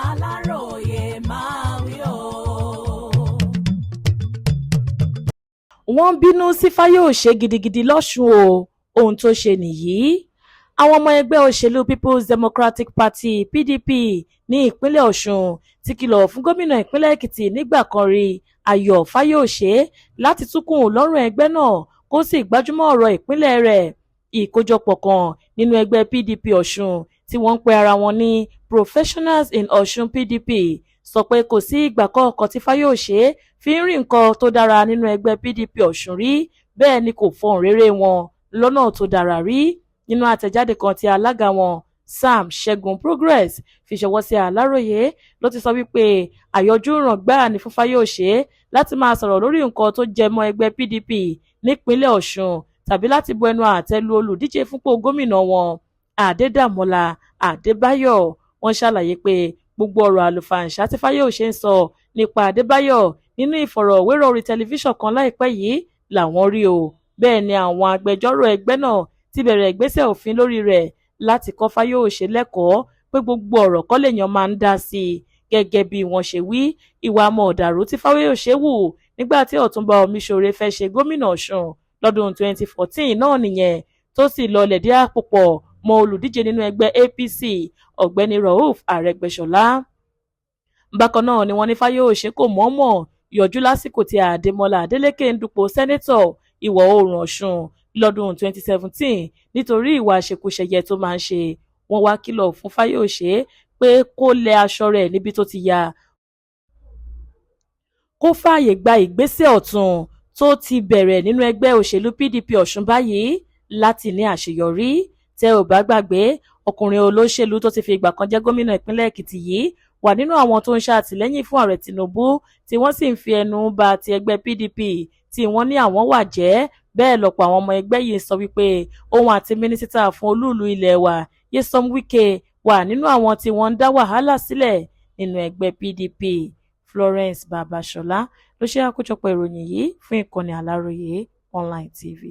Aláròye máa wí o. Wọ́n bínú sí Fáyọ̀ṣe gidigidi lọ́sùn o. Ohun tó ṣe nìyí. Àwọn ọmọ ẹgbẹ́ òṣèlú Peoples Democratic Party, PDP, ní ìpínlẹ̀ Ọ̀ṣun ti kìlọ̀ fún gómìnà ìpínlẹ̀ Èkìtì nígbà kan rí, Ayọ̀ Fáyọ̀ṣe, láti túkùn lọ́rùn ẹgbẹ́ náà, kó sì gbájúmọ́ ọ̀rọ̀ ìpínlẹ̀ rẹ̀. Ìkójọpọ̀ kan nínú ẹgbẹ́ PDP Ọ̀ṣun tí wọ́n ń pe ara wọn ní Professionals in Ọ̀ṣun PDP sọ pé kò sí ìgbà kọ̀ọ̀kan tí Fáyọ̀ṣe fi ń rí nǹkan tó dára nínú ẹgbẹ́ PDP Ọ̀ṣun rí, bẹ́ẹ̀ ni kò fọhùn rere wọn lọ́nà tó dára rí. Nínú àtẹ̀jáde kan tí alága wọn, Sam Ṣẹ́gun Progress, fi ṣọwọ́ sí Aláròye ló ti sọ wípé àyọjúràn gbáà ní fún Fáyọ̀ṣe láti máa sọ̀rọ̀ lórí nǹkan tó jẹ mọ́ ẹgbẹ́ PDP nípínlẹ̀ Ọ̀ṣun tàbí láti bu ẹnu àtẹ́ lu olùdíje fúnpọ̀ gómìnà wọn, Adédàmọ́lá Adébáyọ̀. Wọ́n ṣàlàyé pé gbogbo ọ̀rọ̀ àlùfàǹṣá tí Fáyọ̀ṣe ń sọ nípa Adébáyọ̀ nínú ìfọ̀rọ̀wérọ̀ orí tẹlifíṣàn kan láìpẹ́ yìí làwọn rí o. Bẹ́ẹ̀ ni àwọn agbẹjọ́rò ẹgbẹ́ náà ti bẹ̀rẹ̀ ìgbésẹ̀ òfin lórí rẹ̀ láti kọ́ Fáyọ̀ṣe lẹ́kọ̀ọ́ pé gbogbo ọ̀rọ̀ kọ́ lèèyàn máa ń dá sí i. Gẹ́gẹ́ bí wọ́n ṣe wí, ìwà mọ̀ọ́dàrú tí Fáyọ̀ṣe hù nígbà tí Ọ̀túnba Omiṣore fẹ́ ṣe gómìnà Ọ̀ṣun lọ́dún 2014 náà nìyẹn, tó sì lọ lẹ̀dí àpò pọ̀ mọ́ olùdíje nínú ẹgbẹ́ APC, Ọ̀gbẹ́ni Rauf Arẹ́gbẹ́ṣọlá. Bákan náà ni wọ́n ní Fáyọ̀ṣe kò mọ̀ọ́mọ̀ yọjú lásìkò tí Adémọlá Adélékè ń dupò sẹ́nẹ́tọ̀ ìwọ̀ oòrùn Ọ̀ṣun lọ́dún 2017 nítorí ìwà ṣekúṣẹyẹ tó máa ń ṣe. Wọ́n wá kìlọ̀ fún Fáyọ̀ṣe pé kó lẹ aṣọ rẹ̀ níbi tó ti ya, kó fààyè gba ìgbésẹ̀ ọ̀tun tó ti bẹ̀rẹ̀ nínú ẹgbẹ́ òṣèlú PDP Ọ̀ṣun báyìí láti ní àṣeyọrí. Tẹ́ ò bá gbàgbé, ọkùnrin olóṣèlú tó ti fi ìgbà kan jẹ́ gómìnà ìpínlẹ̀ Èkìtì yìí wà nínú àwọn tó ń ṣàtìlẹ́yìn fún Ààrẹ Tinubu, tí wọ́n sì ń fi ẹnu ba ti ẹgbẹ́ PDP tí wọ́n ní àwọn wà jẹ́. Bẹ́ẹ̀ lọ́pọ̀ àwọn ọmọ ẹgbẹ́ yìí sọ wípé òun àti mínísítà fún olúùlú ilé wa, Nyesom Wike, wà nínú àwọn tí wọ́n ń dá wàhálà sílẹ̀ nínú ẹgbẹ́ PDP. Florence Babasola ló ṣe àkójọpọ̀ ìròyìn yìí fún ìkànnì Aláròye Online TV.